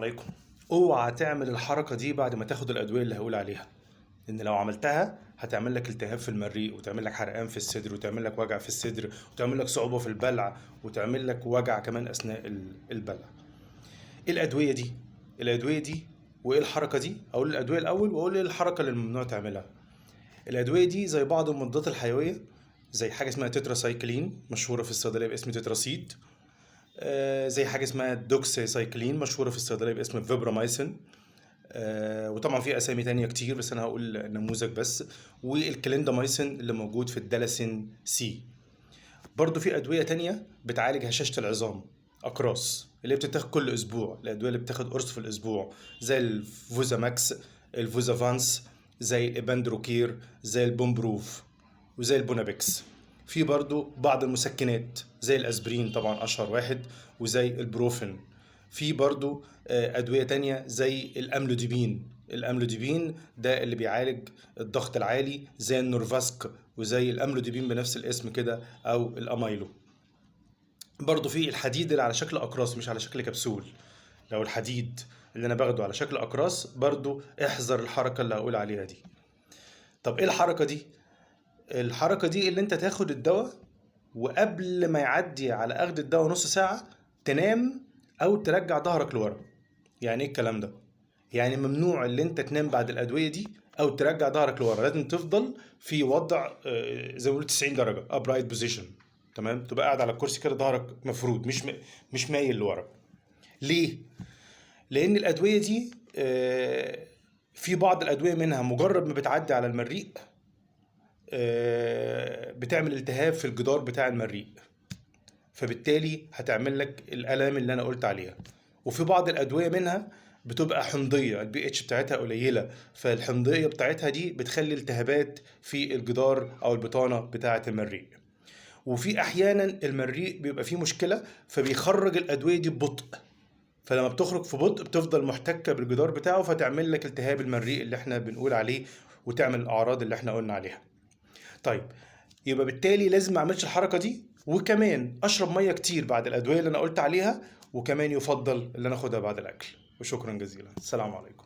عليكم. اوعى تعمل الحركة دي بعد ما تاخد الأدوية اللي هقول عليها، لأن لو عملتها هتعمل لك التهاب في المريء، وتعمل لك حرقان في الصدر، وتعمل لك وجع في الصدر، وتعمل لك صعوبة في البلع، وتعمل لك وجع كمان أثناء البلع. إيه الأدوية دي؟ الأدوية دي وإيه الحركة دي؟ أقول الأدوية الأول وأقول إيه الحركة اللي ممنوع تعملها. الأدوية دي زي بعض المضادات الحيوية، زي حاجة اسمها تتراسايكلين مشهورة في الصيدلية باسم تتراسيد، زي حاجة اسمها دوكسيسايكلين مشهورة في الصيدلية باسم فيبرامايسين، وطبعا في أسامي تانية كتير بس أنا هقول نموذج بس، والكليندامايسين اللي موجود في الدالاسين سي. برضو في أدوية تانية بتعالج هشاشة العظام، أقراص اللي بتتاخد كل أسبوع، الأدوية اللي بتاخد قرص في الأسبوع زي الفوزاماكس، الفوزافانس، زي الإباندروكير، زي البومبروف، وزي البونابكس. في برضو بعض المسكنات زي الأسبرين طبعا أشهر واحد، وزي البروفين. في برضو أدوية تانية زي الأملوديبين. الأملوديبين ده اللي بيعالج الضغط العالي زي النورفاسك، وزي الأملوديبين بنفس الاسم كده، أو الأمايلو. برضو في الحديد اللي على شكل أقراص مش على شكل كبسول. لو الحديد اللي أنا باخده على شكل أقراص برضو احذر الحركة اللي هقول عليها دي. طب إيه الحركة دي؟ الحركة دي اللي انت تاخد الدواء وقبل ما يعدي على اخذ الدواء نص ساعة تنام او ترجع ظهرك لورا. يعني ايه الكلام ده؟ يعني ممنوع اللي انت تنام بعد الادوية دي او ترجع ظهرك لورا، لازم تفضل في وضع زي ما بيقولوا 90 درجة upright position، تمام؟ تبقى قاعد على الكرسي كده ظهرك مفرود، مش مايل لورا. ليه؟ لان الادوية دي في بعض الادوية منها مجرد ما بتعدي على المريء بتعمل التهاب في الجدار بتاع المريء، فبالتالي هتعمل لك الالام اللي انا قلت عليها. وفي بعض الادوية منها بتبقى حمضيه، البي اتش بتاعتها قليله، فالحمضيه بتاعتها دي بتخلي التهابات في الجدار او البطانة بتاعه المريء. وفي احيانا المريء بيبقى فيه مشكلة فبيخرج الادوية دي ببطء، فلما بتخرج في بطء بتفضل محتكه بالجدار بتاعه، فتعمل لك التهاب المريء اللي احنا بنقول عليه، وتعمل الاعراض اللي احنا قلنا عليها. طيب يبقى بالتالي لازم ما اعملش الحركة دي، وكمان اشرب مية كتير بعد الادوية اللي انا قلت عليها، وكمان يفضل اللي انا اخدها بعد الاكل. وشكرا جزيلا، السلام عليكم.